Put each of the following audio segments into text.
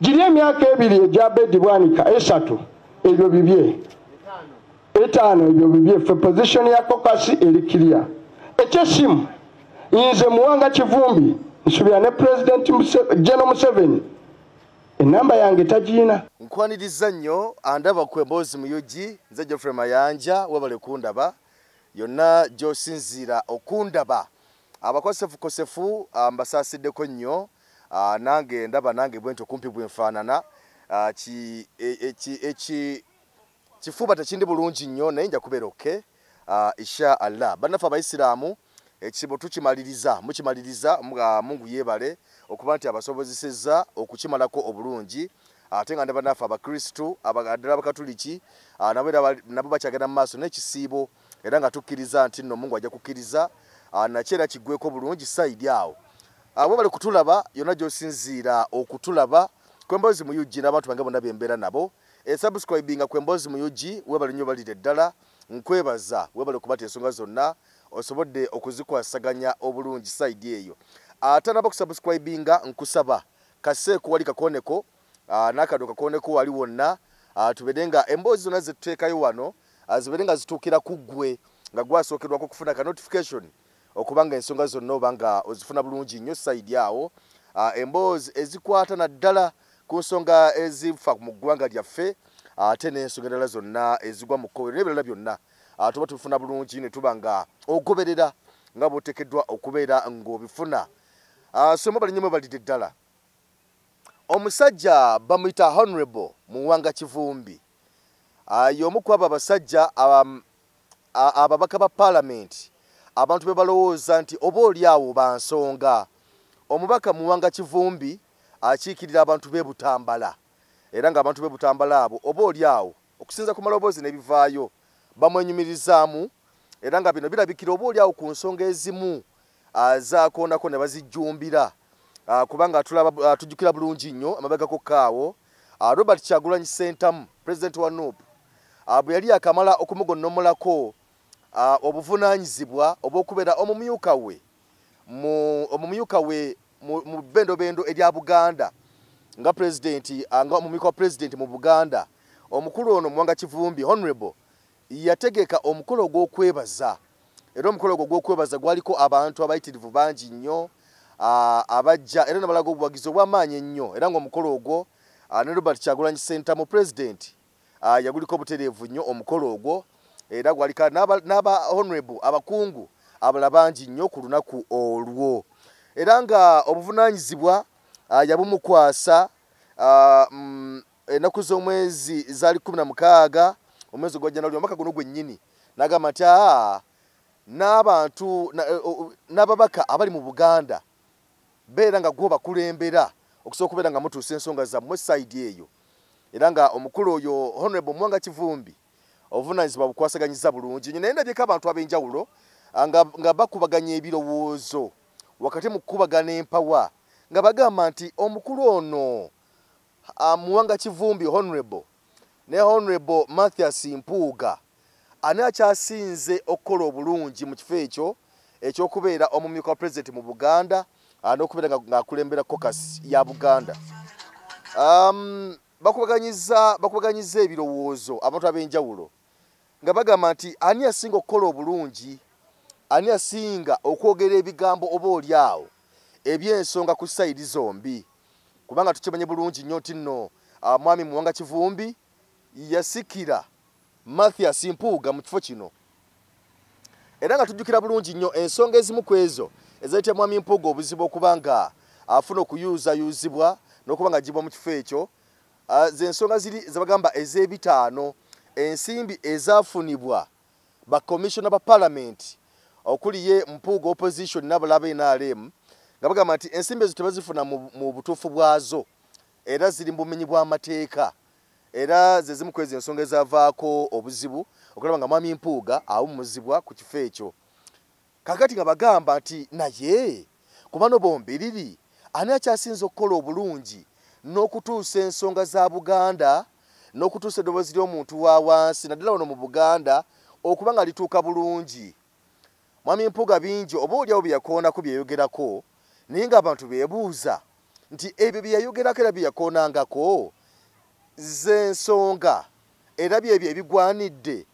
Giri emyaka 2 egya Abedi Bwanika 3 ebyo bibye 5 ebyo bibye. Fe position ya caucus eri clear. Ekyesimu nze Muwanga Kivumbi nsubira ne President General Museveni enamba yange tagiina. Nkwaniriza nnyo andaba ku Emboozi mu UG, nze Geoffrey Mayanja, webale kundaba yonna gy'osinziira okundaba. Abakosefukosefu mbasaasiddeko nnyo, nange ndaba nange bwentyo kumpi bwenfaanana. Kifuba tekindi bulungi nnyo, naye nja kubeera okay insha Allah. Bannaffe Abayisiraamu ekisibo tukimaliriza, mukimaliriza, Mungu yeebale okuba nti abasobozesezza okukimalako obulungi. Ate nga ne bannaffe Abakristu, abaddala Abakatuliki, nabo bakyagenda mu maaso n'ekisiibo, era nga tukkiriza nti nno Mungu ajja kukkiriza nakyo era kiggweko bulungi sayidi awo. Webale kutulaba yonna gy'osinziira okutulaba ku Emboozi mu UG n'abantu bange bonna bembeera nabo. Subscribinga ku Emboozi mu UG, webale nnyo balire ddala, nkwebaza webale kubata ensonga zonna osobodde okuzikwasaganya obulungi sayidi eyo. Ate naba kusubscribinga nkusaba kaseeko wali kakoneko n'akado kakoneko wali wonna, tubeere nga emboozi zonna zetuteekayo wano zibeere nga zituukira ku ggwe nga gwasookerwako okufuna ka notification okubanga ensonga zonna oba nga ozifuna bulungi nnyo sayidi awo. Emboozi ezikwata naddala ku nsonga ezifa mu ggwanga lyaffe, ate n'ensonga endala zonna ezigwa mu kkowe n'ebirala byonna, tuba tubifuna bulungi ne tuba nga ogoberera nga bw'oteekeddwa okubeera ng'obifuna. So mwebale nnyo mwebalidde ddala. Omusajja bamuyita Honorable Muwanga Kivumbi, y'omu ku abo abasajja ababaka ba paalamenti abantu be balowooza nti oba oli awo ba nsonga. Omubaka Muwanga Kivumbi akiikirira abantu b'e Butambala, era ng'abantu b'e Butambala abo oba oli awo okusinza ku maloboozi n'ebivaayo bamwenyumirizaamu, era nga bino birabikira oba oli awo ku nsonga ezimu zaakoonako ne bazijjumbira, kubanga tujjukira bulungi nnyo amabegako kaawo Robert Kyagulanyi Ssentamu, pulezidenti wa NUP, bwe yali akamala okumugonnomolako obuvunaanyizibwa obw'okubeera omumyuka we mu bbendobendo erya Buganda nga pulezidenti, nga omumyuka wa pulezidenti mu Buganda. Omukulu ono Muwanga Kivumbi Honorable yategeka omukolo ogw'okwebaza, era omukolo ogwo ogw'okwebaza gwaliko abantu abayitirivu bangi nnyo abajja era ne balaga obuwagizi obw'amaanyi ennyo, era ng'omukolo ogwo ne Robert Kyagulanyi Ssentamu pulezidenti yaguliko obutereevu nnyo omukolo ogwo, era gwaliko n'aba honorable abakungu abalala bangi nnyo ku lunaku olwo, era nga obuvunaanyizibwa yabumukwasa ennaku z'omwezi zaali 16 omwezi ogwa January omwaka guno gwennyini, n'agamba nti n'abantu n'ababaka abali mu Buganda beera nga gwo bakulembera okusobola okubeera nga mutuusa ensonga zammwe sayidi eyo. Era nga omukulu oyo Honorable Muwanga Kivumbi obuvunaanyizibwa bukwasaganyiza bulungi nnyo. Naye ndabyeko abantu ab'enjawulo nga bakubaganya ebirowoozo wakati mu kukubagana empawa, nga bagamba nti omukulu ono Muwanga Kivumbi Honorable ne Honorable Mathias Mpuuga ani akyasinze okukola obulungi mu kifo ekyo ekyokubeera omumyuka wa pulezidenti mu Buganda n'okubeera ng'akulembera caucus ya Buganda. Bakubaganyiza ebirowoozo abantu ab'enjawulo nga bagamba nti ani asinga okukola obulungi, ani asinga okwogera ebigambo oba oli awo eby'ensonga ku sayidi zombi, kubanga tukimanye bulungi nnyo nti nno Mwami Muwanga Kivumbi yasikira Mathias Mpuuga mu kifo kino, era nga tujjukira bulungi nnyo ensonga ezimu ku ezo ezaleetera Mwami Mpuuga obuzibu okuba nga afuna okuyuuzayuuzibwa n'okuba nga aggyibwa mu kifo ekyo. Ze nsonga ziri zebagamba ez'ebitaano, ensimbi ezaafunibwa bakomishona ba paalamenti okuli ye Mpuuga opposition n'abalala aba NRM, nga bagamba nti ensimbi ezo tebazifuna mu butuufu bwazo, era ziri mu bumenyi bw'amateeka, era ze zimu ku ezo ensonga ezaavaako obuzibu okulaba nga Mwami Mpuuga awummuzibwa ku kifo ekyo. Kaakati nga bagamba nti naye ku bano bombiriri ani akyasinze okukola obulungi n'okutuusa ensonga za Buganda n'okutuusa eddoboozi ly'omuntu wa wansi naddala wano mu Buganda okuba nga lituuka bulungi. Mwami Mpuuga bingi oba oliawo bye yakoonako byeyogerako, naye ng'abantu beebuuza Nti ebyo bye yayogerako era bye yakoonangako z'ensonga era byebyo ebigwanidde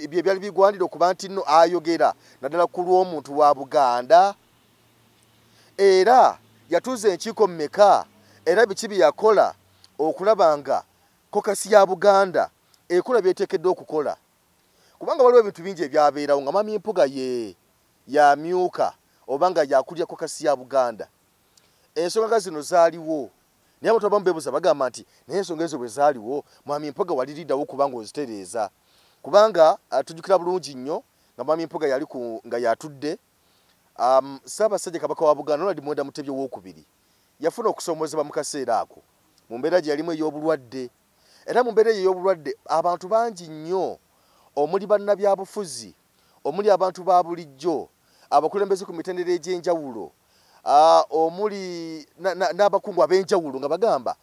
bye byali bigwanidde okuba nti nno ayogera naddala ku lw'omuntu wa Buganda. Era yatuuza enkiiko mmeka era biki bye yakola okulaba nga kokasi ya Buganda ekola byeteekeddwa okukola, kubanga waliwo ebintu bingi ebyabeerawo nga Mwami Mpuuga ye yamyuka oba nga yakulya kokasi ya Buganda. Ensonga nga zino zaaliwo, naye abantu abamu beebuuza bagamba nti naye ensonga ezo bwe zaaliwo Mwami Mpuuga waliriddawo kubanga ozitereeza, kubanga tujjukira bulungi nnyo nga Mwami Mpuuga yali nga yatudde Ssaabasajja Kabaka wa Buganda Ronald Muwenda Mutebi Owookubiri yafuna okusoomozebwa mu kaseera ako mu mbeera gye yalimu ey'obulwadde. Era mu mbeera eyo ey'obulwadde abantu bangi nnyo omuli bannabyabufuzi, omuli abantu ba bulijjo, abakulembeze ku mitendera egy'enjawulo, omuli n'abakungu ab'enjawulo nga bagamba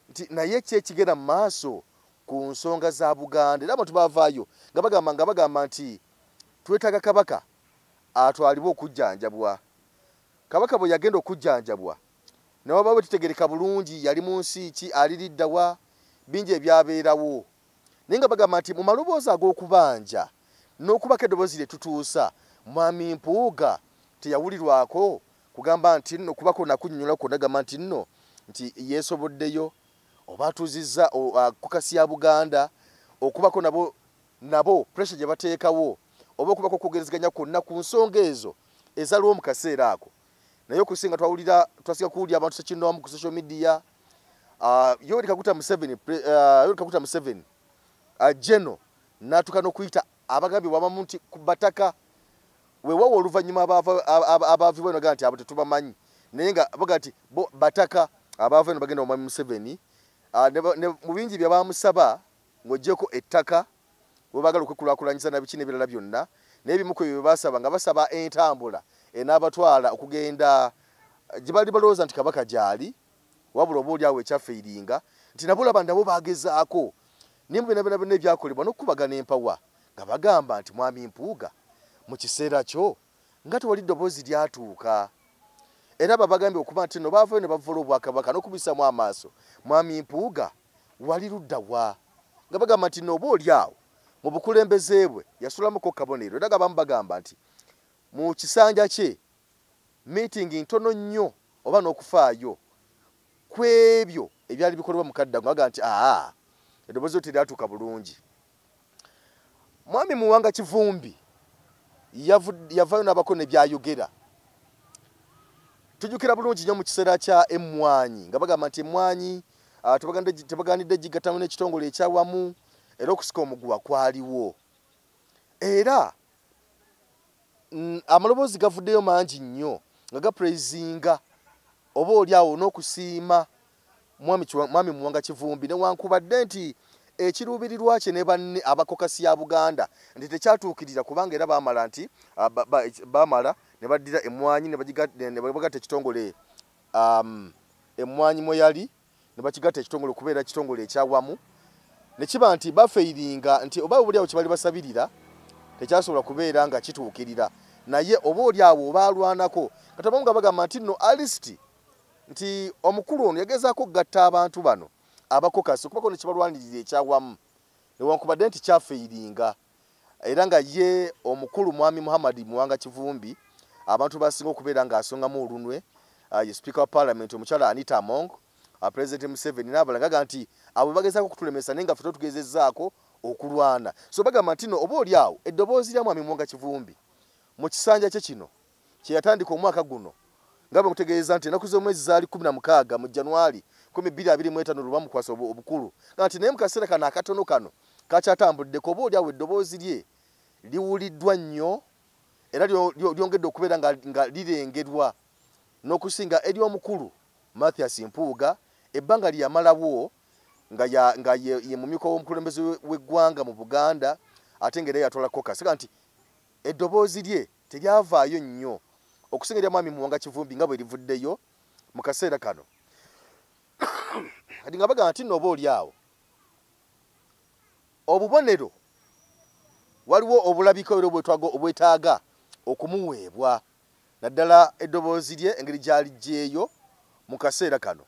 nti naye ki ekigenda mu maaso ku nsonga za Buganda. Era abantu bavaayo nga bagamba nti twetaaga Kabaka atwalibwe okujjanjabwa. Kabaka bwe yagenda okujjanjabwa ne wabaawo tetegereka bulungi yali mu nsi ki, aliriddawa, bingi ebyabeerawo. Naye nga bagamba nti mu maloboozi ag'okubanja n'okubako eddoboozi lye tutuusa, Mwami Mpuuga teyawulirwako kugamba nti nno kubako nakunnyonnyola kwonna gamba nti nno nti yeesoboddeyo oba atuuzizza kokasi ya Buganda okubako nabo pressure gye bateekawo oba okubako okwogerezeganya kwonna ku nsonga ezo ezaliwo mu kaseera ako. Naye okusinga twasinga kuwulira abantu sekinnoomu ku social media, Yoweri Kaguta Museveni, Yoweri Kaguta Museveni Geno n'atuuka n'okuyita abagambibwa abamu nti ku bataka weewaawo oluvannyuma abaavibwa eno bagamba nti abo tetubamanyi, naye nga baga nti bo bataka abaava eno bagenda Omwami Museveni mu bingi bye bamusaba ng'oggyeko ettaka we baagala okwekulaakulanyiza na biki n'ebirala byonna, naye ebimu ku ebyo bye basaba nga basaba entambula enaabatwala okugenda gye bali balowooza nti Kabaka gy'ali, wabula oba oli awo ekyafeiringa nti nabo laba nabo bagezaako. Naye mu byonna byonna byonna ebyakolebwa n'okukubagana empawa nga bagamba nti Mwami Mpuuga mu kiseera kyo nga tewali ddoboozi lyatuuka. Era babagambye okuba nti nno baavayo ne bavvoola Obwakabaka n'okubisaamu amaaso Mwami Mpuuga wali ludda wa, nga bagamba nti nno oba oli awo mu bukulembeze bwe yasulamuko kabonero. Era nga abamu bagamba nti mu kisanja kye meeting ntono nnyo oba n'okufaayo ku ebyo ebyali bikolebwa mu kadde ako, nga nti aa eddoboozi lyo teryatuuka bulungi. Mwami Muwanga Kivumbi yavaayo n'abako ne byayogera. Tujjukira bulungi nnyo mu kiseera kya emmwanyi nga bagamba nti emmwanyi tebaganidde gigattamu n'ekitongole ekyawamu, era okusika omuguwa kwaliwo. Era amaloboozi gavuddeyo mangi nnyo nga gapraisinga oba oli awo n'okusiima Mwami Muwanga Kivumbi, newankubadde nti ekiruubirirwa kye ne banne abakokasi ya Buganda nti tekyatuukirira, kubanga era baamala nti baamala ne baddira emmwanyi ne bagatta ekitongole emmwanyi mwe yali ne bakigatta ekitongole okubeera ekitongole ekyawamu, ne kiba nti bafeiringa nti oba obuli awo kye bali basabirira tekyasobola kubeera nga kituukirira, naye oba oli awo baalwanako. Kati abamu nga bagamba nti nno at least nti omukulu ono yagezaako okugatta abantu bano abakokasi okubako ne kibalwanirira ekyawamu, newankubadde nti kyafeiringa. Era nga ye omukulu Mwami Muhammad Muwanga Kivumbi abantu basinga okubeera ng'asongamu olunwe ye Speaker wa Parliament omukyala Anita Among, President Museveni n'abalala, nga nti abo bagezaako okutulemesa naye nga ffe tugezezzaako okulwana. So bagamba nti no oba oli awo eddoboozi lya Mwami Muwanga Kivumbi mu kisanja kye kino kye yatandika omwaka guno, nga bwe nkutegeeza nti ennaku z'omwezi zaali 16 mu January 2025 lwe bamukwasa obukulu, nga nti naye mu kaseera kano akatono kano kakyatambuddeko oba oli awo eddoboozi lye liwuliddwa nnyo era lyongedde okubeera nga lirengerwa n'okusinga ery'omukulu Mathias Mpuuga ebbanga lye yamalawo nga ye mumyuka w'omukulembeze w'eggwanga mu Buganda, ate ng'era yatwala kokasi, nti eddoboozi lye teryavaayo nnyo okusinga erya Mwami Muwanga Kivumbi nga bwe livuddeyo mu kaseera kano. Kati nga bagamba nti nno oba oli awo obubonero waliwo obulabika era obwetaaga okumuweebwa, naddala eddoboozi lye engeri gy'aliggyeeyo Mu kaseera kano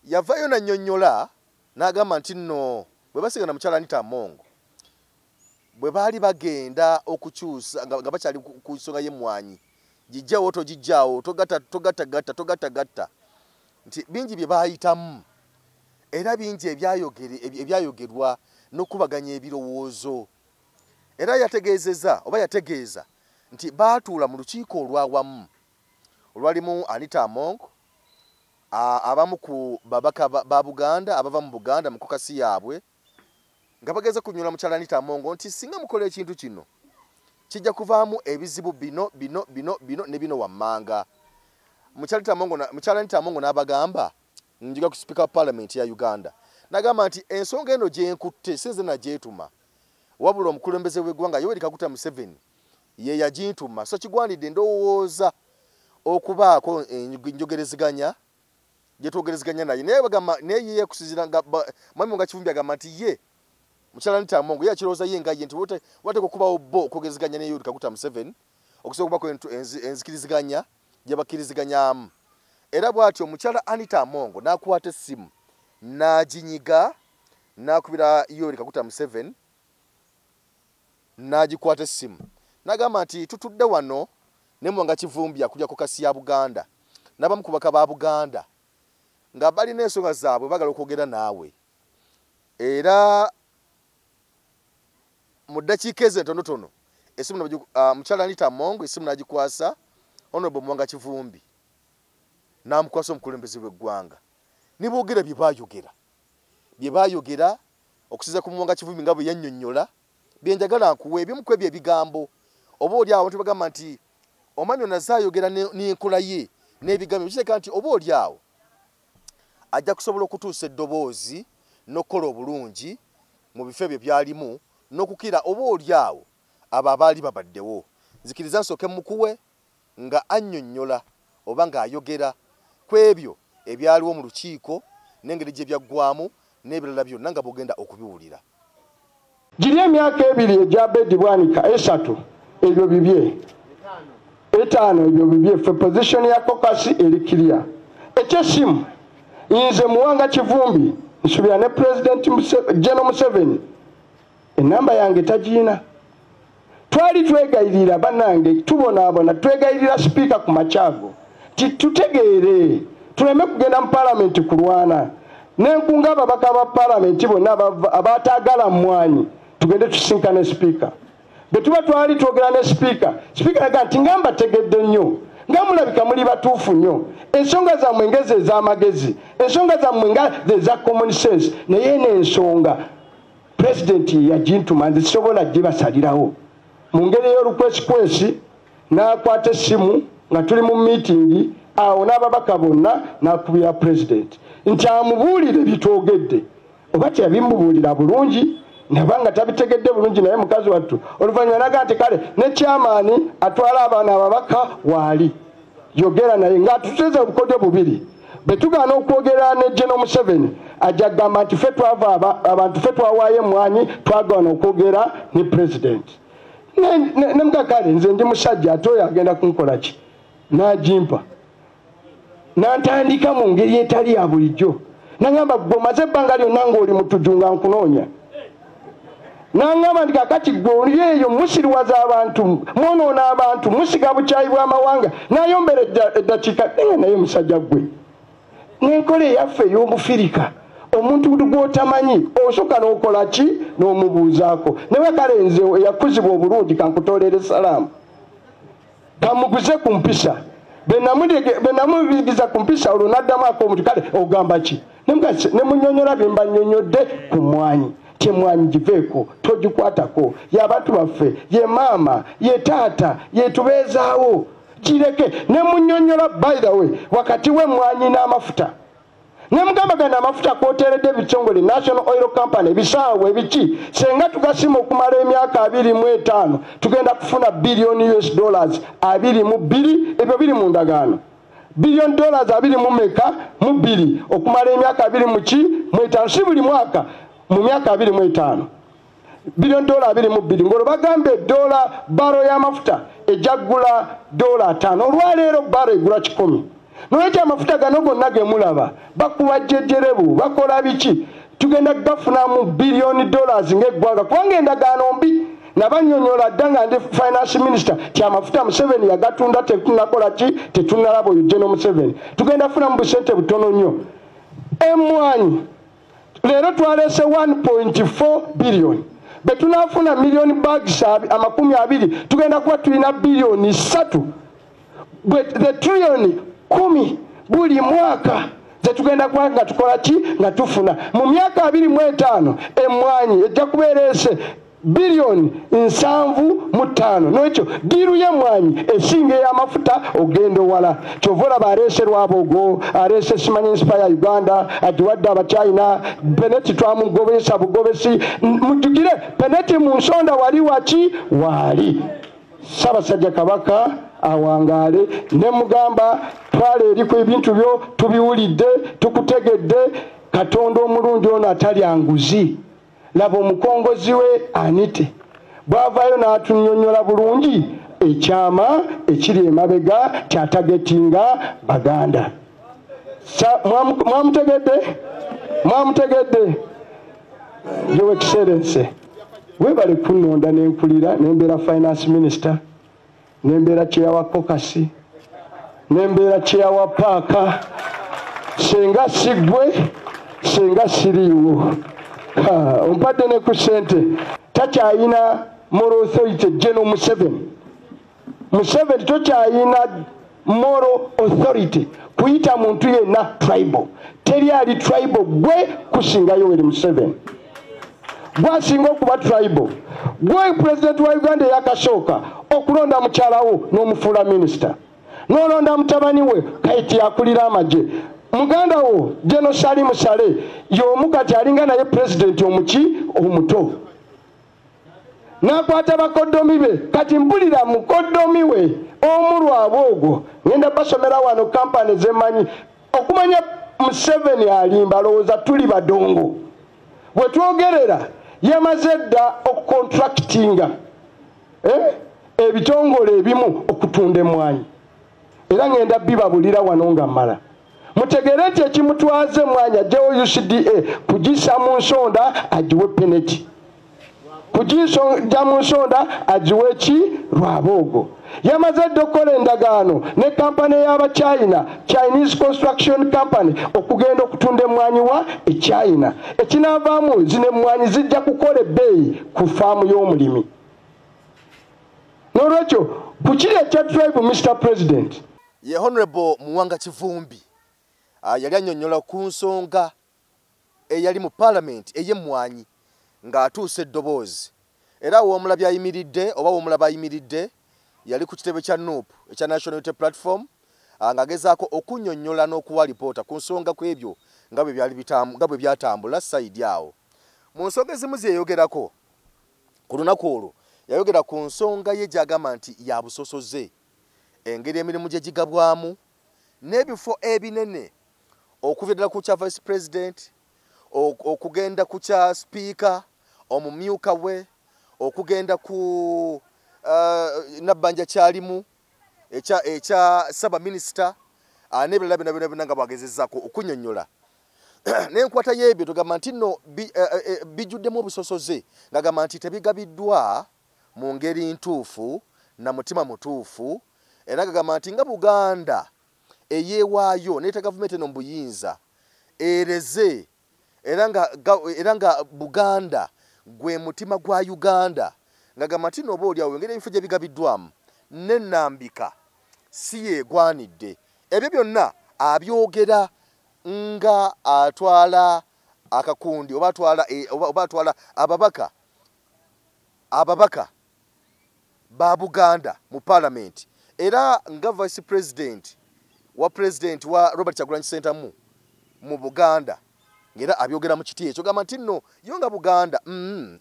yavayo nannyonnyola n'agamba nti nno bwe basigana mukyala Anita Among bwe baali bagenda okukyusa nga bakyali ku nsonga y'emmwanyi, gijjawo togijjaawo, togatta togattagatta togattagatta, nti bingi bye baayitamu era bingi ebyayogerwa n'okubaganya ebirowoozo. Era yategeezezza oba yategeeza nti baatuula mu lukiiko olwawamu olwalimu Anita Among, abamu ku babaka ba Buganda abava mu Buganda mu caucus yaabwe, nga bageza kunyola mukyala Anita Among nti singa mukola ekintu kino kijja kuvaamu ebizibu bino bino bino bino ne bino wammanga. Mukyala Anita Among n'abagamba, njiga ku Speaker wa Parliament ya Uganda, n'agamba nti ensonga eno gye nkutte si nze nagyetuma, wabula omukulembeze w'eggwanga Yoweri Kaguta Museveni ye yagintuma, so kigwanidde ndowooza okubaako enjogerezeganya gye twogerezeganya naye. Naye bagamba naye ye kusinziira nga Mwami Muwanga Kivumbi agamba nti ye mukyala Anita Among ye akirowooza ye nga ye nti wateekwa okubawo bo okwogerezeganya ne Yoweri Kaguta Museveni okusobola okubako enzikiriziganya gye bakkiriziganyaamu. Era bw'atyo mukyala Anita Among n'akwata essimu n'aginyiga n'akubira Yoweri Kaguta Museveni, n'agikwata essimu n'agamba nti tutudde wano ne Muwanga Kivumbi akulira caucus ya Buganda n'abamu ku babaka ba Buganda nga balina ensonga zaabwe baagala okwogera naawe, era mu ddakiika ezo entonotono essimu mukyala Anita Among essimu n'agikwasa Honorable Muwanga Kivumbi n'amukwasa omukulembeze w'eggwanga ne boogera bye baayogera okusinziira ku Muwanga Kivumbi nga bwe yannyonnyola. Bye njagala nkuwe ebimu ku ebyo ebigambo oba oli awo tubagamba nti omwami ono azze ayogera n'enkola ye n'ebigambo bikireka nti oba oli awo ajja kusobola okutuusa eddoboozi n'okukola obulungi mu bifo ebyo byalimu n'okukira oba oli awo abo abaali babaddewo. Nzikiriza nsooke mukuwe nga annyonnyola oba ng'ayogera ku ebyo ebyaliwo mu lukiiko n'engeri gye byaggwamu n'ebirala byonna nga bw'ogenda okubiwulira. Giri emyaka ebiri egya Bedi Bwanika, esatu ebyo bibye, etaano ebyo bibye, ffe position ya caucus eri clear. Ekyessimu nze Muwanga Kivumbi nsuubira ne President General Museveni enamba yange tagiina. Twali twegayirira bannange, tubonaabona, twegayirira sipiika ku makyago nti tutegeere tuleme kugenda mu paalamenti kulwana. Nenkunga ababaka ba paalamenti bonna abaataagala mmwanyi tugende tusinkane sipiika. Bwe tuba twali twogera ne sipiika, sipiika naga nti nga mbategedde nnyo, nga mulabika muli batuufu nnyo, ensonga zammwe ngezi ez'amagezi, ensonga zammwe nga eza common sense, naye eno ensonga pulezidenti yagintuma nze sisobola gibasalirawo. Mu ngeri ey'olukwesikwesi n'akwata essimu nga tuli mu miitingi awo n'ababaka bonna n'akubira pulezidenti nti amubuulire bitwogedde, oba teyabimubuulira bulungi nabanga tabitegedde bulungi, naye mukazi wattu oluvannyuma naga nti kale ne kyamaani atwala abaana ababaka waali yogera naye ng'atuteze obukodyo bubiri. Bwe tugaana okwogera ne General Museveni ajja kugamba nti ffe twava abantu ffe twawaayo emmwanyi twagaana okwogera ne pulezidenti. Ne kale nze ndi musajja ate oyo agenda kunkola ki, n'agimpa n'antandika mu ngeri etali ya bulijjo. N'angamba gwe omaze ebbanga lyonna ng'oli mutuju nga nkunoonya. N'angamba nti kaakati gwe oli eyo musiriwaza abantu, mwonoona abantu, musiga bukyayi bw'amawanga. N'ayombera eddakiika naye musajja gwe. N'enkola eyaffe ey'obufirika omuntu gw'otamanyi osooka n'okola ki n'omubuuzaako. Naye kale nze eyakuzibwa obulungi kankutoolere salaamu, kamuguze ku mpisa. Bwe namubigiza ku mpisa olwo n'addamu ak'omuntu kale ogamba ki, ne munnyonnyola bye mba nnyonnyodde ku mmwanyi nti emmwanyi giveeko togikwatako, y'abantu baffe, ye maama, ye taata, yetubeezaawo, kireke. Ne munnyonnyola by the way wakati w'emmwanyi n'amafuta, ne mugamba gano amafuta kwoteeredde ebitongole National Oil Company ebisaawe ebiki, senga tugasima okumala emyaka 25 tugenda kufuna billion US dollars 22, ebyo biri mu ndagaano, billion dollars 22 okumala emyaka 25, si buli mwaka, mu myaka 25 billion dola 22. Ng'olwo bagamba edoola baro y'amafuta ejja kugula $5, olwaleero baro egula 100. Nolwekyo amafuta gano gonna ge mulaba bakuba jjejerebu, bakola biki, tugenda kugafunamu $billion ng'eggwanga, kubanga endagaano mbi. Nabanyonyola dda nga ndi finance minister ti amafuta Museveni yagatunda tetunakola ki, tetunalaba oyo General Museveni. Tugenda kufunamu busente butono nnyo. Emmwanyi leero twalese 1.4 billion, bwe tunaafuna million bags 20, tugenda kuba tulina 3 billion, the trillion 10 buli mwaka zetugenda kuba nga tukola ki, nga tufuna. Mu myaka 25 emmwanyi ejja kubeera ese 75 billion. Nolwekyo deal y'emmwanyi esinga ey'amafuta ogenda owala. Kyova olaba aleese Rwabogo, aleese simanyi Inspire Uganda, agiwadde Abachina. Peneti twamugobesa bugobesi. Mujjukire Peneti mu nsonda wali waki waali. Ssaabasajja Kabaka awangaale. Ne mugamba twala eriko ebintu byo, tubiwulidde, tukutegedde. Katonda omulungi ono atalya nguzi, laba omukongozi we Anite bw'avaayo n'atunnyonnyola bulungi ekyama ekiri emabega kyatargetinga Baganda. Mwamutegedde, mwamutegedde. Your Excellency, webale kunnonda nenkulira, nembeera finance minister, nembeera chair wa caucus, nembeera chair wa PAC. Senga sigwe, senga siriiwo. Ompadde ne ku ssente. Takyayina moral authority General Museveni. Museveni tokyayina moral authority kuyita muntu yenna tribal. Teri ali tribal gwe kusinga Yoweri Museveni. Gwasinga okuba tribal gwe president wa Uganda eyakasooka okulonda mukyalawo n'omufuula minisita, n'olonda mutabani we kaiti akulira amagye, muganda wo General Salim Saleh y'omu kati alinga naye pulezidenti omuki omuto, n'akwata bakoddomi be. Kati mpulira mukoddomi we omu Rwabogo. Ngenda basomera wano kampani zemanyi okumanya Museveni alimba, alowooza tuli badongo. Bwe twogerera yamaze dda okucontractinga ebitongole ebimu okutunda emmwanyi, era ngenda bibabulira wano nga mmala. Mutegere nti ekimutwaza emmwanyi ajjewo UCDA kugisa mu nsonda agiwe Peneti, kugija mu nsonda agiwe ki Rwaboogo. Yamaze dda okukola endagaano ne kampani ey'Abachina, Chinese Construction Company, okugenda okutunda emmwanyi wa Echina. Ekinaavaamu, zino emmwanyi zijja kukola ebbeeyi ku faamu y'omulimi. N'olwekyo ku kiri ekya tribe, Mr President. Ye Honorable Muwanga Kivumbi yali annyonnyola ku nsonga eyali mu Parliament ey'emmwanyi ng'atuusa eddoboozi. Era woomulabye ayimiridde oba woomulaba ayimiridde, yali ku kitebe kya NUP ekya National Unity Platform, ng'agezaako okunnyonnyola n'okuwa lipoota ku nsonga ku ebyo nga bwe byali nga bwe byatambula side awo. Mu nsonga ezimu zeyeyogerako ku lunaku olwo, yayogera ku nsonga ye gy'agamba nti ya busosoze, engeri emirimu gye gigabwamu n'ebifo ebinene, okuva ddala ku kya vice president, okugenda ku kya speaker, omumyuka we, okugenda ku nabbanja kyalimu ekya ssaabaminisita, n'ebirala byonna byonna byonna, nga bwagezezzaako okunnyonnyola n'enkwata y'ebyo. Tugamba nti nno bijjuddemu obusosoze, ng'agamba nti tebigabiddwa mu ngeri ntuufu na mutima mutuufu. Era gagamba nti nga Buganda eyeewaayo neeta gavumenti eno mu buyinza ereze, era nga Buganda gwe mutima gwa Uganda, ng'agamba nti nno oba oliawo engeri ebifo gye bigabiddwamu n'ennambika si yeegwanidde. Ebyo byonna abyogera nga atwala akakundi oba atwala oba atwala ababaka ba Buganda mu Parliament, era nga vice president wa president wa Robert Kyagulanyi Ssentamu mu Buganda, ng'era abyogera mu kiti ekyo gamba nti nno yo nga Buganda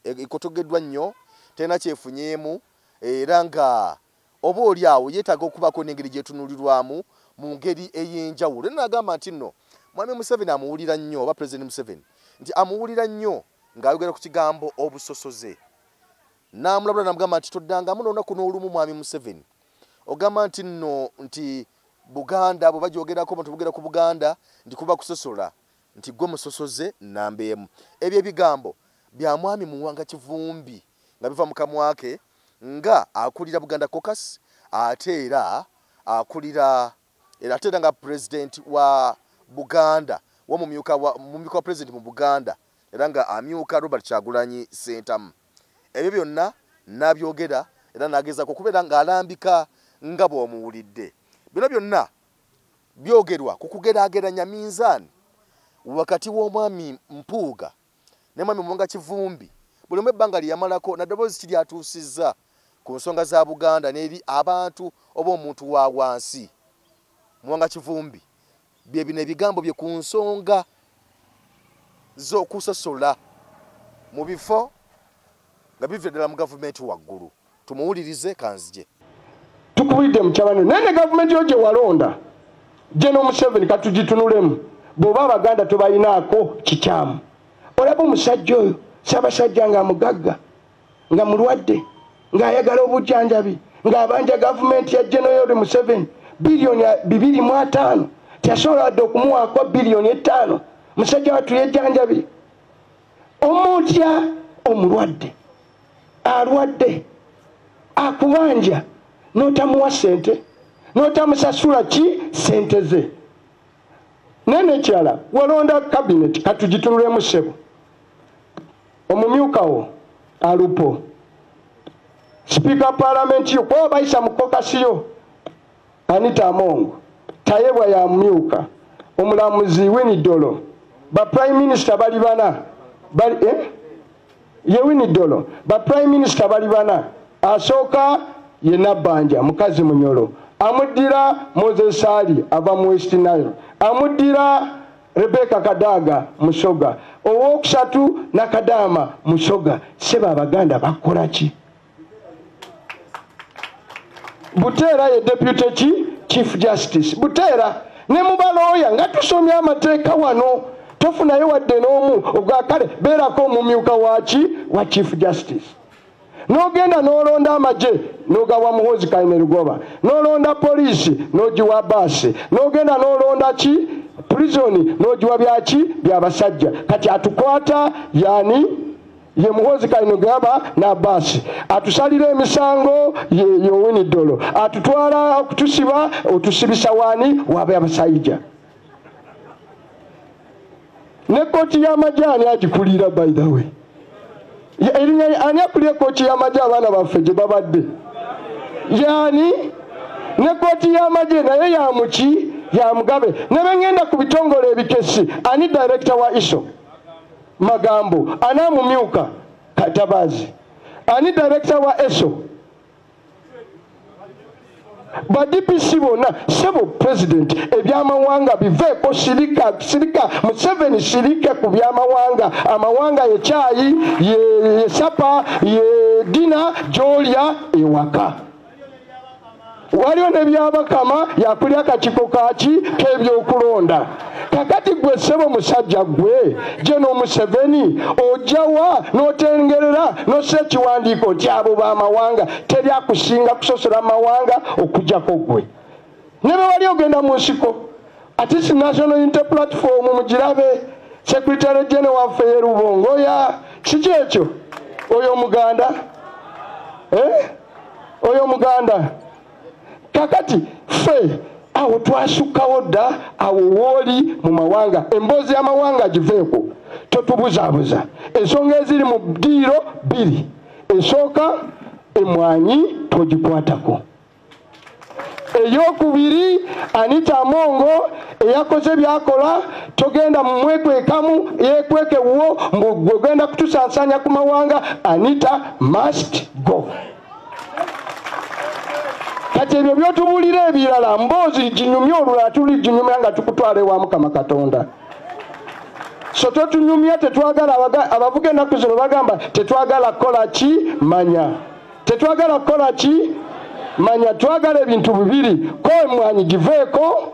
ekotogeddwa nnyo, terina kyefunyeemu, era nga oba oli awo yeetaaga okubaako n'engeri gyetunuulirwamu mu ngeri ey'enjawulo. Era n'agamba nti nno Mwami Museveni amuwulira nnyo, oba President Museveni nti amuwulira nnyo ng'ayogera ku kigambo obusosoze, n'amulabula n'amugamba nti toddangamu n'olunaku n'olumu, Mwami Museveni, ogamba nti nno nti Buganda bwe bagyogerako abantu bogera ku Buganda nti kuba kusosola, nti gwe musosoze namba emu. Ebyo ebigambo bya mwami Muwanga Kivumbi nga biva mu kamwa ke nga akulira Buganda Caucus, ate era akulira era ate era nga president wa Buganda, w'omumyuka wa president mu Buganda, era nga amyuka Robert Kyagulanyi Ssentamu. Ebyo byonna n'abyogera era n'agezaako okubeera ng'alambika nga bw'omuwulidde. Bino byonna byogerwa ku kugeraageranya minzaani wakati w'omwami Mpuuga ne mwami Muwanga Kivumbi. Buli omu ebbanga lye yamalako na ddoboozi ki lyatuusizza ku nsonga za Buganda n'eri abantu oba omuntu wa wansi. Muwanga Kivumbi bye bino ebigambo bye ku nsonga z'okusosola mu bifo nga bivira ddala mu gavumenti waggulu. Tumuwulirize kanzije. Tukubulidde mukyabano naye ne gavumenti yo gye walonda General Museveni katugitunulemu, bw'oba Abaganda tobalinaako kikyamu. Olaba omusajja oyo Ssaabasajja nga mugagga, nga mulwadde, ng'ayagala obujjanjabi, ng'abanja gavumenti ya General Museveni biliyoni 205, teyasobola wadde okumuwaako biliyoni 5. Musajja wattu yejjanjabi. Omutya omulwadde alwadde akubanja n'otamuwa ssente, n'otamusasula ki ssente ze. Naye n'ekirala walonda cabinet, katugitunulemu ssebo. Omumyuka wo Alupo, sipiika palamenti yo kuba bayisa mu kokasi yo Anita Among, Tayebwa yamyuka, omulamuzi Winnie Dolo, ba prime minister bali bana bali, ye Winnie Dolo, ba prime minister bali bana. Asooka ye Nabbanja mukazi Munyolo, amuddira Moses Ali ava mu West Nile, amuddira Rebecca Kadaga Musoga, owokusatu Nakadama Musoga. Seba Abaganda bakola ki? Buteera ye deputy chief justice. Buteera ne mubalooya nga tusomye amateeka wano tofunayo wadde n'omu ogwakale beerako omumyuka waki wa chief justice. N'ogenda n'olonda amagye n'ogawa Muhoozi Kainerugaba, n'olonda poliisi n'ogiwa baasi, n'ogenda n'olonda ki prison n'ogiwa byaki byabasajja. Kati atukwata yani ye Muhoozi Kainerugaba na baasi, atusalira emisango ye Winnie Dolo, atutwala okutusiba otusibisa wani wabe abasajja. Ne kooti y'amagye ani agikulira by the way? Ani akulira kooti y'amagye abaana baffe gye babadde? Yani ne kooti y'amagye naye ya muki ya Mugabe. Ne bengenda ku bitongole ebikesi, ani director wa ISO? Magambo. Ani amumyuka? Katabazi. Ani director wa ESO? Ba DPC bonna. Sebo president, ebyamawanga biveeko, sirika sirika Museveni, sirika ku byamawanga. Amawanga ye kyayi, ye sapa, ye dina gy'olya ewaka. Waliwo n'ebyabakama yakulya akakiiko kaki k'ebyokulonda. Kakati gwe ssebo musajja gwe General Museveni ojjawa n'otengerera n'ossa ekiwandiiko nti abo b'amawanga, teri akusinga kusosola mawanga okuggyako gwe. Ne bwe wali ogenda mu nsiko, ate si National Unity Platform mugirabe, Secretary General waffe ye Rubongoya, kiki ekyo? Oyo Muganda? Oyo Muganda? Kakati ffe awo twasukkawo dda, awo wooli mu mawanga. Emboozi y'amawanga giveeko, totubuzaabuza. Ensonga eziri mu ddiiro bbiri. Esooka, emwanyi togikwatako. Eyokubiri, Anita Amongo eyakoze byakola, togenda mumwekwekamu, yekweke wo mbu gwe ogenda kutusansanya ku mawanga. Anita must go. Kati ebyo by'otubuulira ebirala mboozi ginyumye olulala tuliginyumya nga tukutwala ewa Mukama Katonda. So totunyumya, tetwagala abavuga ennaku zino bagamba tetwagala kukola ki manya, tetwagala kukola ki manya, twagala ebintu bibiri, ko emwanyi giveeko,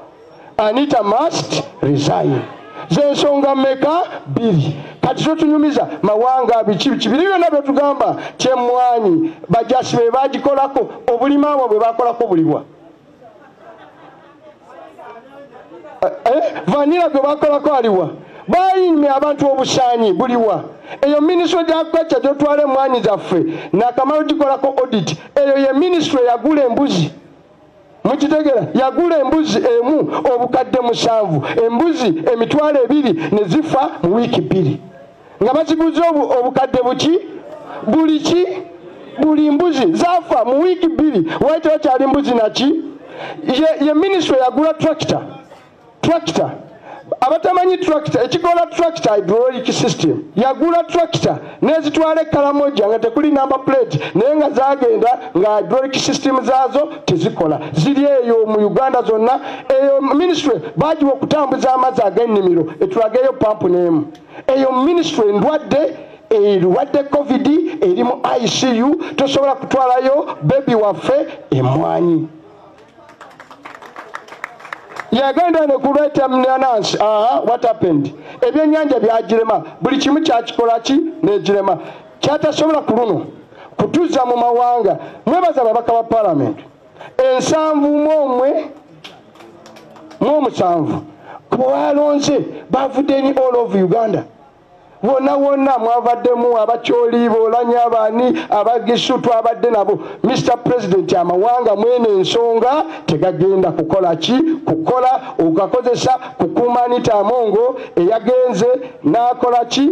Anita must resign. Z'ensonga mmeka? Bbiri. Kati totunyumiza mawanga biki biki biri byonna byetugamba kyemwanyi bajasi be bagikolako, obulima bwe bakolako buliwa. Vanilla gwe bakolako aliwa? Bayimye abantu obusaanyi buliwa? Eyo ministry gy'agriculture gyotwala emwanyi zaffe nakamala ogikolako audit. Eyo ye ministry yagula embuzi, mukitegera, yagula embuzi emu 7,000, embuzi 20,000 ne zifa mu wiiki 2 nga baziguze obukadde buki buli ki buli mbuzi zafa mu wiiki 2. Waite wakyali mbuzi naki? Ye ministry yagula tractor. Abatamanyi tractor, ekikola tractor hydraulic system. Yagula tractor nezitwala Karamoja nga tekuli number plate, naye nga zagenda nga hydraulic system zaazo tezikola. Ziri eyo mu Uganda zonna. Eyo ministry bagiwa okutambuza amazzi ag'ennimiro, etulageyo pampu n'emu. Eyo ministry ndwadde, erwadde COVID, eri mu ICU, tosobola kutwalayo baby waffe emwanyi. Yagenda ne kuleta mnanansi. What happened? Ebyennyanja byagirema, buli kimu kyakikola ki negirema. Kyatasobola ku luno kutuza mu mawanga. Mwebaza ababaka ba parliament 77 kubalonze bavudde ni all of Uganda. Wonna wonna mwavaddemu Abakyoli, Bolanya, abaani, Abagisu, twabadde nabo. Mr President, amawanga mwene ensonga tegagenda kukola ki? Kukola ogakozesa kukuuma Anita Amongo eyagenze n'akola ki?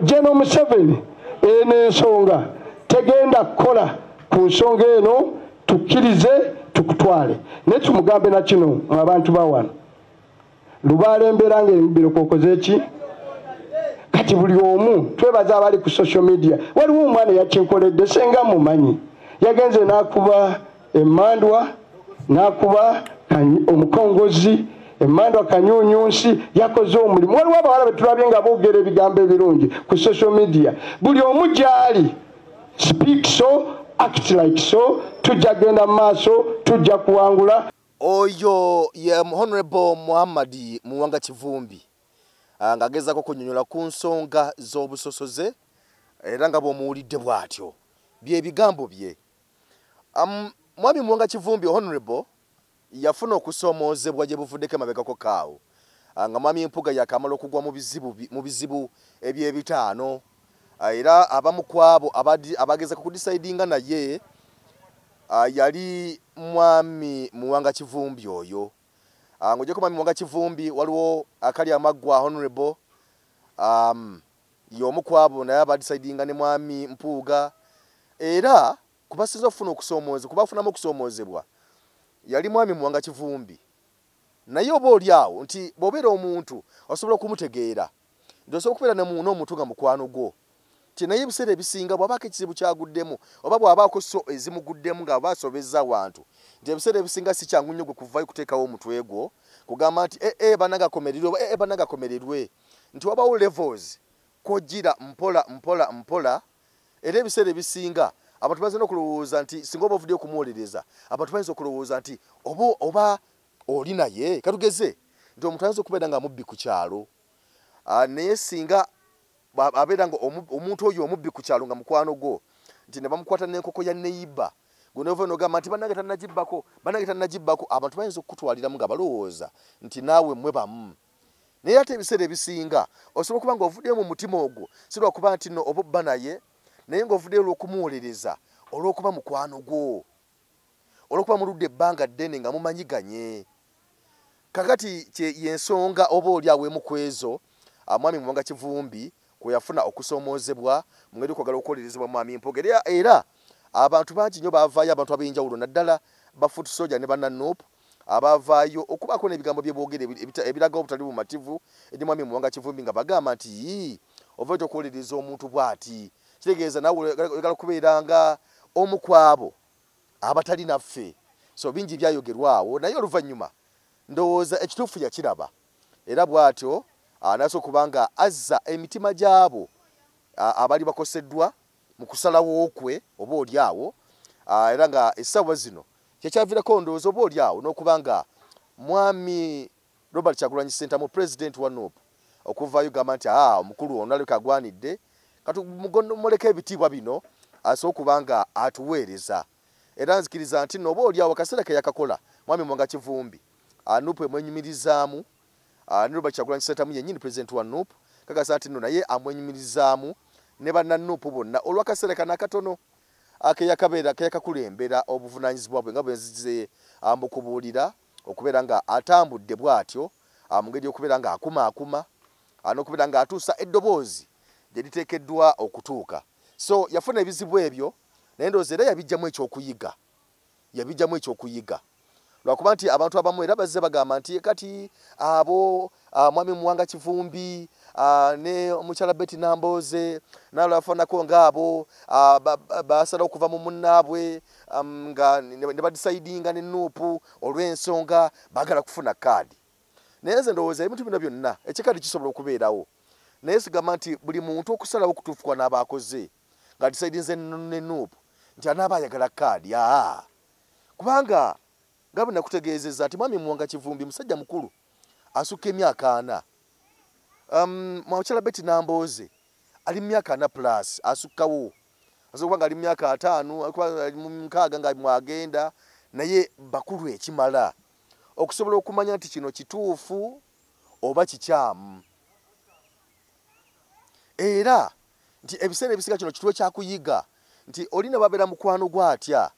General Museveni, eno ensonga tegenda kukola ku nsonga eno, tukkirize tukutwale. Naye tumugambe na kino mu abantu ba wano, lubaale embeera ng'emibiro kwokoze ki? Kati buli omu twebaza abali ku social media. Waliwo omwana yakinkoledde, senga mumanyi, yagenze n'akuba emmandwa, n'akuba omukongozi, emmandwa kanyunyunsi, yakoze omulimu. Waliwo abawala be tulabye nga boogera ebigambo ebirungi ku social media. Buli omu gy'ali, speak so, act like so, tujja genda mu maaso, tujja kuwangula. Oyo ye Honorable Muhammad Muwanga Kivumbi ng'agezaako kunnyonnyola ku nsonga z'obusosoze, era nga bw'omuwulidde bw'atyo bye bigambo bye. Mwami Muwanga Kivumbi Honorable yafuna okusoomoozebwa gye buvuddeko emabegako kaawo, nga Mwami Mpuuga yakamala okugwa mu bizibu eby'ebitaano, era abamu ku abo abagezaako kudisaidinga naye yali Mwami Muwanga Kivumbi oyo. Ng'ogyeko Mwami Muwanga Kivumbi, waliwo akali amaggwa Honorable y'omu ku abo naye abadisaidinga ne Mwami Mpuuga. Era kubasinza okufuna okusoomoozebwa, kubafunamu okusoomoozebwa yali Mwami Muwanga Kivumbi. Naye oba oli awo nti bw'obeera omuntu osobola okumutegeera, nti osobola okubeera n'omuntu nga mukwano gwo, nti naye ebiseera ebisinga bw'abaako ekizibu kyaguddemu oba bw'abaako so ezimuguddemu nga basobezza wantu, nti ebiseera ebisinga si kyangu nnyo gwe kuvayo kuteekawo omutwe gwo kugamba nti bannange akomererwe oba bannange akomererwe, nti wabawo levels kw'ojjira mpola mpola mpola. Era ebiseera ebisinga abantu bayinza n'okulowooza nti singa oba ovuddeyo okumuwolereza, abantu bayinza okulowooza nti oba oli naye. Katugeze nti omuntu ayinza okubeera nga mubbi ku kyalo, naye singa abeera nga omuntu oyo omubbi ku kyalo nga mukwano gwo, nti ne bamukwata n'enkoko ya neighbor, gwe n'ova n'ogamba nti bannange tannagibbako, bannange tannagibbako, abantu bayinza okukutwaliramu nga balowooza nti naawe mmwe bamu. Naye ate ebiseera ebisinga osobola okuba nga ovuddeyo mu mutima ogwo, si lwakuba nti nno oba obba naye, naye ng'ovuddeyo olw'okumuwolereza, olw'okuba mukwano gwo, olw'okuba muludde ebbanga ddene nga mumanyiganye. Kakati y'ensonga oba oli awo emu ku ezo Mwami Muwanga Kivumbi kwe yafuna okusoomoozebwa mu ngeri y'okwagala okuwolerezebwa Mwami Mpuuga. Era abantu bangi nnyo baavaayo, abantu ab'enjawulo naddala ba foot soldier ne banna-NUP abaavaayo okubaako n'ebigambo bye boogera ebiraga obutali bumativu eri Mwami Muwanga Kivumbi, nga bagamba nti yii, ova otya okuwolereza omuntu bw'ati, kitegeeza naawe oyagala kubeera nga omu ku abo abatali naffe. So bingi byayogerwa awo, naye oluvannyuma ndowooza ekituufu yakiraba, era bw'atyo n'asobola okuba nga azza emitima gy'abo abali bakoseddwa mu kusalawo kwe oba oli awo. Era nga essaawa zino kyekyaviirako ndowooza oba oli awo n'okuba nga Mwami Robert Kyagulanyi Ssentamu President wa NUP okuvaayo gamba nti omukulu ono alabika agwanidde, katumuleke ebitiibwa bino asobola okuba nga atuweereza. Era nzikiriza nti nno oba oli awo akaseera ke yakakola Mwami Muwanga Kivumbi NUP emwenyumirizaamu, ne Robert Kyagulanyi Ssentamu yennyini president wa NUP kakasa nti nno naye amwenyumirizaamu ne banna NUP bonna olw'akaseera kano akatono akeyakabeera keyakakulembera obuvunaanyizibwa bwe nga bwe nzize mukubuulira, okubeera nga atambudde bw'atyo mu ngeri y'okubeera nga akumaakuma n'okubeera nga atuusa eddoboozi gye liteekeddwa okutuuka. So yafuna ebizibu ebyo, naye ndowooza era yabijjamu ekyokuyiga, yabijjamu ekyokuyiga, lwakuba nti abantu abamu era bazze bagamba nti kati abo Mwami Muwanga Kivumbi ne omukyala Betty Nambooze n'abafaananako ng'abo basalawo okuva mu munnaabwe nga ne badecidinga ne NUP olw'ensonga baagala kufuna kaadi. Naye nze ndowooza ebintu bino byonna ekyekaadi kisobola okubeerawo, naye sigamba nti buli muntu okusalawo okutuufu kw'anaaba akoze ng'adecidinze ne NUP nti anaaba ayagala kaadi. Aa, kubanga nga bwe nakutegeezezza nti Mwami Muwanga Kivumbi musajja mukulu asukka emyaka 40, mukyala Betty Nambooze ali mu myaka 40 plus asukkawo, asobola okuba nga ali mu myaka 50, ali mu 60 nga mwagenda, naye bakulu ekimala okusobola okumanya nti kino kituufu oba kikyamu, era nti ebiseera ebisinga kino kituwe kyakuyiga nti olina babeera mukwano gw'atya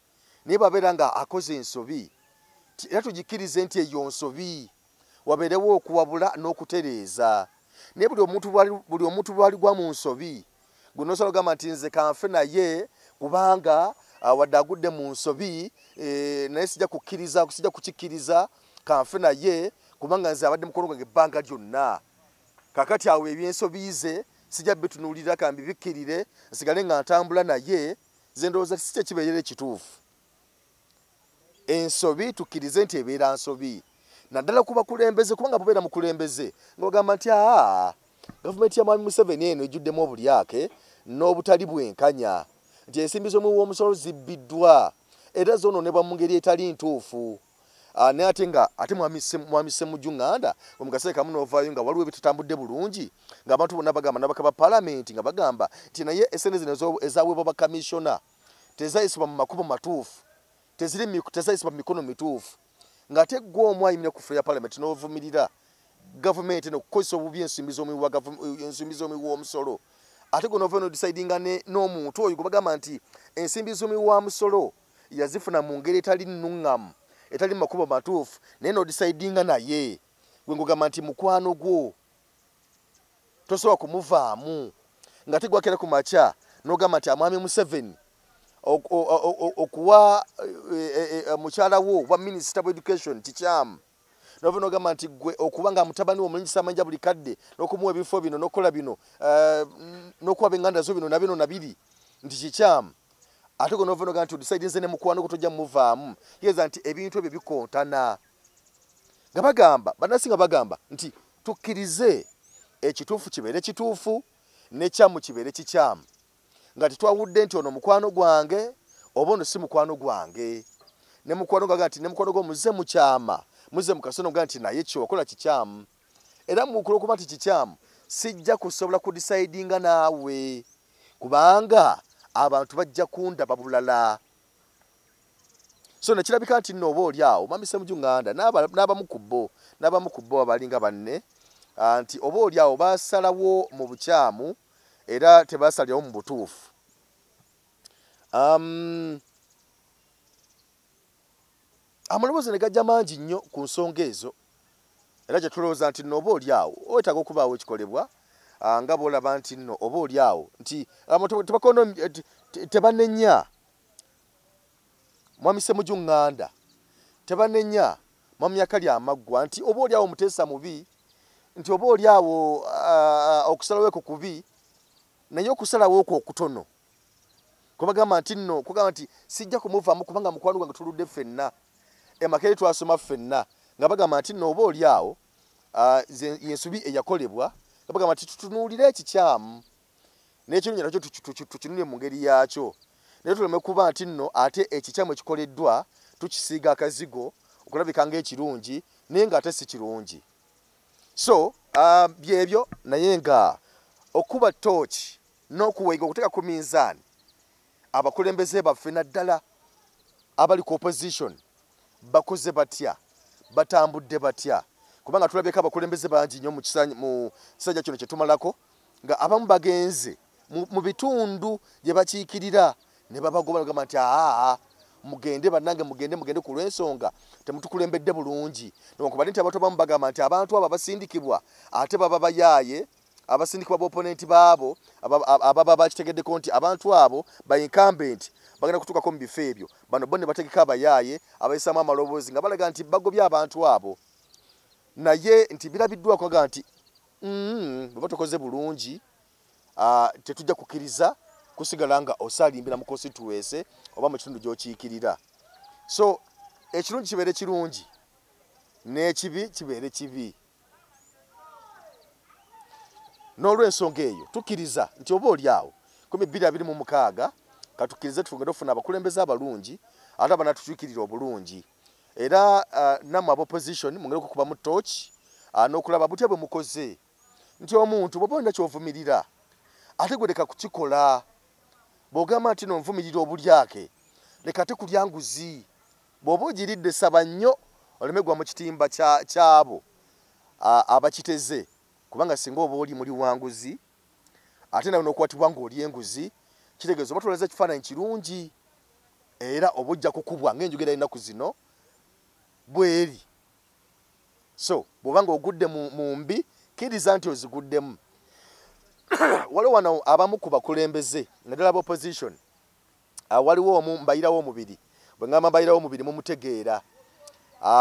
naye babeera nga akoze ensobi, era tugikkirize nti eyo nsobi, wabeerewo okuwabula n'okutereeza. Naye buli omuntu bw'aligwa mu nsobi gwe n'osobola okugamba nti nze kanfe naye kubanga wadde agudde mu nsobi, naye sijja kukkiriza, sijja kukikkiriza, kanfe naye kubanga nze abadde mukono gwange ebbanga lyonna, kakati awo ebyensobi ze sijja bitunuulira, kambibikkirire nsigale nga ntambula naye. Nze ndowooza si kye kibeerera ekituufu. Ensobi tukkirize nti ebeera nsobi, naddala ku bakulembeze, kubanga bubeera mukulembeze ng'ogamba nti aa, gavumenti ya Mwami Museveni eno ejjuddemu obulyake n'obutali bwenkanya, nti ensimbi z'omuwi w'omusolo zibbiddwa era zoonoonebwa mu ngeri etali ntuufu. Naye ate nga ate Mwami Ssemujju Nganda mu kaseera kamu n'ovaayo nga waliwo ebitatambudde bulungi, ng'abantu bonna bagamba n'ababaka ba paalamenti nga bagamba nti naye essente zino ezaweebwa bakamishona tezayisibwa mu makubo matuufu, tezayisibwa mu mikono mituufu, ng'ate ggwe omu ayimirira ku floor ya paalamenti n'ovumirira gavumenti eno okukozesa obubi ensimbi z'omuwi w'omusolo, ate gwe n'ova n'odecidinga n'omuntu oyo gwe bagamba nti ensimbi z'omuwi wa musolo yazifuna mu ngeri etali nnuŋŋamu, etali mu makubo matuufu, naye n'odecidinga naye gwe ng'ogamba nti mukwano gwo tosobola kumuvaamu, nga tegwakera ku makya n'ogamba nti Mwami Museveni okuwa mukyala wo wa minisita wa education kikyamu, nova n'ogamba nti gwe okuba nga mutabani wo omulinyisa amayinja buli kadde n'okumuwa ebifo bino n'okukola bino n'okuwa ab'enganda zo bino na bino na biri nti kikyamu, ate gwe nova n'ogamba nti odecidinze ne mukwano gwo tojja muvaamu, kitegeeza nti ebintu ebyo bikontana. Nga bagamba bannansi nga bagamba nti tukkirize ekituufu kibeere kituufu n'ekyamu kibeere kikyamu, nga tetwawudde nti ono mukwano gwange oba ono si mukwano gwange, ne mukwano gwange nti ne mukwano gwo muze mu kyama, muze mu kasono gwa nti naye kyokola kikyamu, era mukulu okuba nti kikyamu sijja kusobola kudecidinga naawe kubanga abantu bajja kundaba bulala. So nekirabika nti nno oba oli awo Mwami Ssemujju Nganda n'abamu ku bo abalinga banne nti oba oli awo basalawo mu bukyamu era tebasalirawo mu butuufu. Amaloboozi ne gajja mangi nnyo ku nsonga ezo, era kye tulowooza nti nno oba oli awo weetaaga okubaawo ekikolebwa, nga bw'olaba nti nno oba oli awo nti tebanenya Mwami Ssemujju Nganda, tebanenya Mwami Akali Amaggwa nti oba oli awo Muteesa mubi, nti oba oli awo okusalawo ekwo kubi, naye okusalawo okwo okutono kubagamba nti nno kugamba nti sijja kumuvaamu kubanga mukwano gwange tuludde ffenna e Makerere twasoma ffenna, nga bagamba nti nno oba oli awo yensobi eyakolebwa, nga bagamba nti tutunuulire ekikyamu n'ekirungi nakyo tukinule mu ngeri yaakyo, naye tuleme kuba nti nno ate ekikyamu ekikoleddwa tukisiiga akazigo okulabika ng'ekirungi naye ng'ate si kirungi. So byebyo, naye nga okuba tooki n'okuweiga okuteeka ku minzaani abakulembeze baffe naddala abali ku opposition bakoze batya, Batambudde batya? Kubanga tulabyeko abakulembeze bangi nnyo mu kisanja kino kye tumalako nga abamu bagenze mu bitundu gye bakiikirira ne babagoba bagamba nti aa mugende bannange, mugende mugende ku lw'ensonga temutukulembedde bulungi. Newankubadde nti abantu abamu bagamba nti abantu abo abasindikibwa ate baba bayaaye, abasindikibwa b'opponenti baabo ababa bakitegeddeko nti abantu abo ba incumbent bagenda kutuukako mu bifo ebyo, bano bo ne bategeka abayaaye abayisaamu amaloboozi nga balaga nti bagobye abantu abo. Naye nti birabiddwako aga nti bwe batokoze bulungi tetujja kukkiriza kusigala nga osaalimbira mu constituency oba mu kitundu gy'okiikirira. So ekirungi kibeere kirungi n'ekibi kibeere kibi. N'olw'ensonga eyo tukkiriza nti oba oli awo 2026 katukkirize tugende okufuna abakulembeze abalungi ate abanatukiikirira obulungi. Era nammwe aba opposition mugende okukubamu torch n'okulaba butya bwe mukoze nti omuntu bw'oba olina ky'ovumirira ate gwe leka kukikola. Bw'ogamba nti no nvumirira obulyake, leka ate kulya nguzi. Bw'oba ogiridde saba nnyo oleme gwa mu kitimba kyabo abakiteze, kubanga singa oba oli muli wa nguzi ate nawe n'okwatibwa ng'oli enguzi, kitegeeza oba tolaze ekifaananyi kirungi era oba ojja kukubwa ng'enjogera y'ennaku zino bw'eri. So bw'oba ng'ogudde mu mbi, kkiriza nti oziguddemu. Waliwo wano abamu ku bakulembeze naddala aba opposition, waliwo omu mbayirawo omubiri, bwe ngamba mbayirawo omubiri mumutegeera,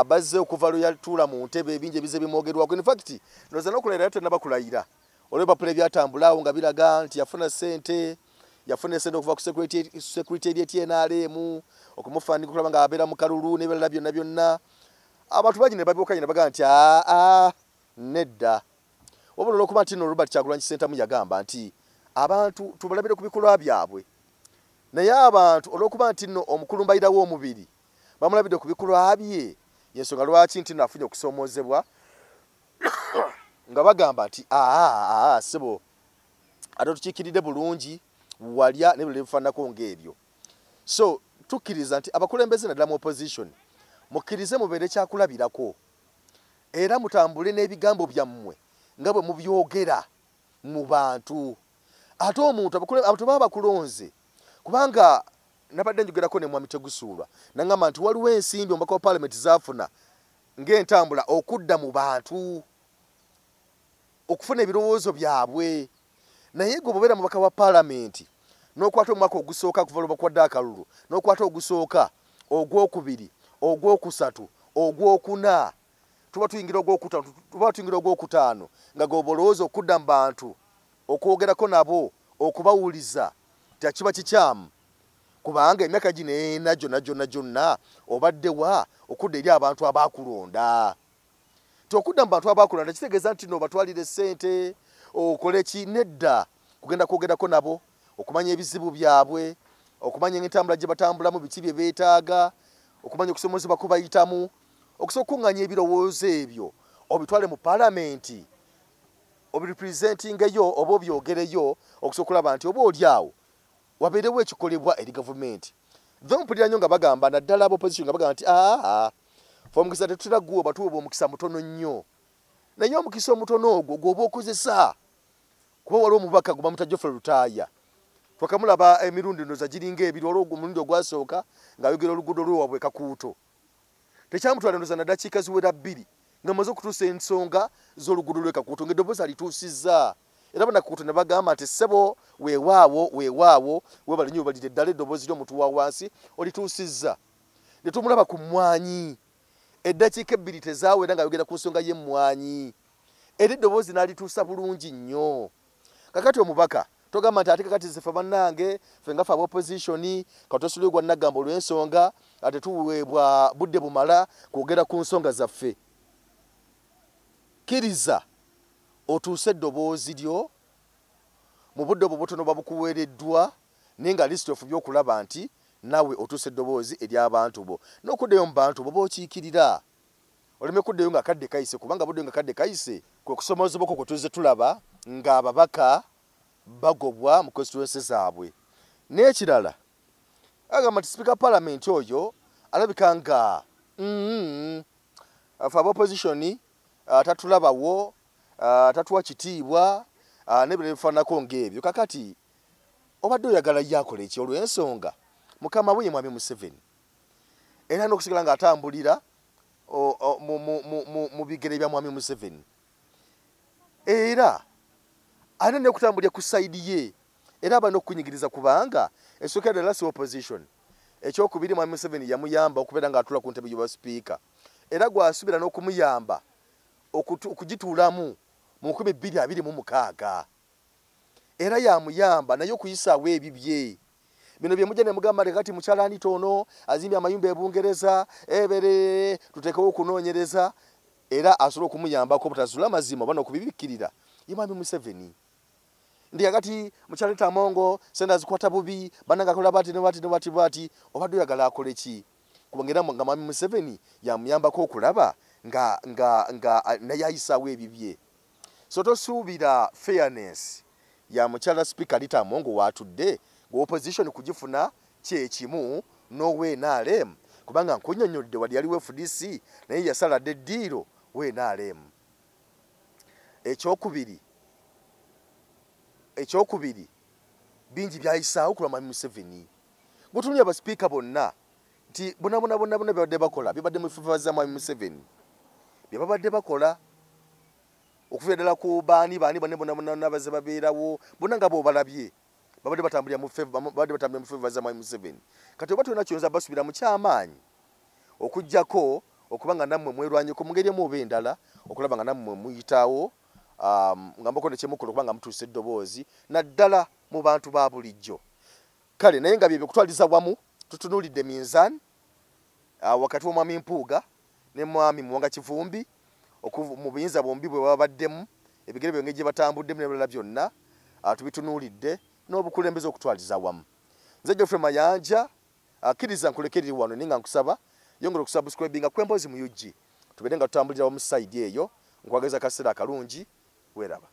bazze okuva lwe yatuula mu ntebe ebingi ebize bimwogerwako. In fact ndowooza n'okulayira tannaba kulayira, olw'ebipapula ebyatambula awo nga biraga nti yafuna ssente, yafuna essente okuva ku secretariat NRM okumufandika okulaba ng'abeera mu kalulu n'ebirala byonna byonna. Abantu bangi ne babiwakanya ne bagamba nti aa nedda. Wabula olw'okuba nti nno Robert Kyagulanyi Ssentamu yagamba nti abantu tubalabire ku bikolwa byabwe, naye abantu olw'okuba nti nno omukulu mbayirawo omubiri bamulabidde ku bikolwa bye, y'ensonga lwaki nti nno afunye okusoomoozebwa nga bagamba nti aa ssebo ate tukiikiridde bulungi walya n'ebirala ebifaananako ng'ebyo. So tukkiriza nti abakulembeze naddala mu opposition mukkirize mubeere kyakulabirako era mutambule n'ebigambo byammwe nga bwe mubyogera mu bantu. Ate omuntu abantu baba bakulonze, kubanga nabadde njogerako ne Mwami Tegusuulwa nangamba nti waliwo ensimbi omubaka wa paalamenti zaafuna ng'entambula okudda mu bantu okufuna ebirowoozo byabwe. Naye gwe bw'obeera mubaka wa paalamenti n'okwata omwaka ogusooka kuva lwe bakuwadde akalulu, n'okwata ogusooka, ogwokubiri, ogwokusatu, ogwokuna, tuba tuyingira ogwokutaano, tuba tuyingira ogwokutaano nga gwe olowooza okudda mu bantu okwogerako nabo okubawuliza tekiba kikyamu, kubanga emyaka gino ena gyonna gyonna gyonna obadde wa okudda eri abantu abaakulonda. Nti okudda mu bantu abaakulonda kitegeeza nti nno obatwalire ssente okole ki? Nedda, kugenda kwogerako nabo okumanya ebizibu byabwe, okumanya entambula gye batambulamu, biki bye beetaaga, okumanya okusomozebwa kwe bayitamu, okusobola okukuŋŋaanya ebirowoozo ebyo obitwale mu paalamenti obirepresentingeyo oba obyogereyo okusobola okulaba nti oba oli awo wabeerewo ekikolebwa eri gavumenti. Tho mpulira nnyo nga bagamba naddala aba opposition nga bagamba nti aa fe omukisa tetutera guwa, batuweebwa omukisa mutono nnyo, naye omukisa omutono ogwo gw'oba okozesa, kuba waliwo omubaka gwe bamuyita Geoffrey Lutaaya, twakamulaba emirundi ndowooza giringa ebiri. Waliwo omulundi ogwasooka ng'ayogera oluguudo lw'ewaabwe Kakuuto, tekyamutwala ndowooza na ddakiika ziwera 2 nga maze okutuusa ensonga z'oluguudo lw'e Kakuuto ng'eddoboozi alituusizza. Era bannakuuto ne bagamba nti ssebo weewaawo weewaawo weebale nnyo weebalire ddala eddoboozi ly'omuntu wa wansi olituusizza. Ne tumulaba ku mmwanyi eddakiika 2 tezaawera ng'ayogera ku nsonga y'emmwanyi, era eddoboozi n'alituusa bulungi nnyo. Kakati omubaka togamba nti ate kakati ffe bannange ffe nga ffe aba opposition katosulwe gwa Nagamba olw'ensonga ate tuweebwa budde bumala kwogera ku nsonga zaffe. Kkiriza otuuse eddoboozi lyo mu budde obwo butono babukuweereddwa, naye nga lisiti ofubye okulaba nti naawe otuuse eddoboozi ery'abantu bo n'okuddayo mu bantu bo b'okiikirira, oleme kuddayo nga kadde kayise, kubanga buddeyo nga kadde kayise kwe kusomoozebwa okwo kwe tuzze tulaba ng'ababaka bagobwa mu constituency zaabwe. N'ekirala agamba nti sipiika wa paalamenti oyo alabika nga Fe aba opposition tatulabawo, tatuwa kitiibwa, n'ebirala ebifaananako ng'ebyo. Kakati obadde oyagala ye akola eki olw'ensonga mukama we ye Mwami Museveni, era n'okusigala ng'atambulira mu bigere bya Mwami Museveni, era alina n'okutambulira ku side ye, era aba n'okukunyigiriza kubanga esookera ddala si opposition. Ekyokubiri, Mwami Museveni yamuyamba okubeera ng'atula ku ntebe y'obwa sipiika, era gw'asuubira n'okumuyamba okugituulamu mu 2026, era yamuyamba naye okuyisaawo ebibye bino bye mujja ne mugamba kati mukyala Anita ono azimbye amayumba e Bungereza, ebere tuteekewo okunoonyereza, era asobola okumuyambako obutazuula mazima oba n'okubibikkirira ye Mwami Museveni. Ndi akati mukyala Anita Amongo sente azikwata bubi, bannange akola bati ne bati ne bati bati, obadde oyagala akole ki? Kubanga era nga Mwami Museveni yamuyambako okulaba nga nga nga naye ayisaawo ebibye. So tosuubira fairness ya mukyala Sipiika Anita Amongo waatudde opposition kugifuna kyekimu n'owa NRM, kubanga nkunnyonnyodde wadde yaliwo FDC naye yasala dda eddiiro wa NRM. Ekyokubiri, bingi byayisaawo ku lwa Mwami Museveni. Gutumye abasipiika bonna nti bonna bonna bonna bonna byabadde bakola bibadde mu favour za Mwami Museveni, bye babadde bakola okuviira ddala ku baani baani bonna bonna bonna bazze babeerawo bonna nga bw'obalabye babadde batambulira mu favour, babadde batambulira mu favour za Mwami Museveni. Kati oba tolina kyoyinza basubira mu kyamaanyi okuggyako okuba nga nammwe mwerwanyeko mu ngeri emu oba endala okulaba nga nammwe muyitawo, nga mbako ne kyemukola okuba nga mutuusa eddoboozi naddala mu bantu ba bulijjo. Kale naye nga byebyo okutwaliza wamu tutunuulidde minzaani wakati w'Omwami Mpuuga ne Mwami Muwanga Kivumbi mu buyinza bombi bwe babaddemu, ebigere byonge gye batambuddemu n'ebirala byonna, tubitunuulidde n'obukulembeze okutwaliza wamu. Nze Geoffrey Mayanja, akkiriza nkulekerere wano, naye nga nkusaba yongera okusubscribinga ku Emboozi mu UG, tubeere nga tutambulira wamu side eyo. Nkwagaliza akaseera akalungi, weeraba.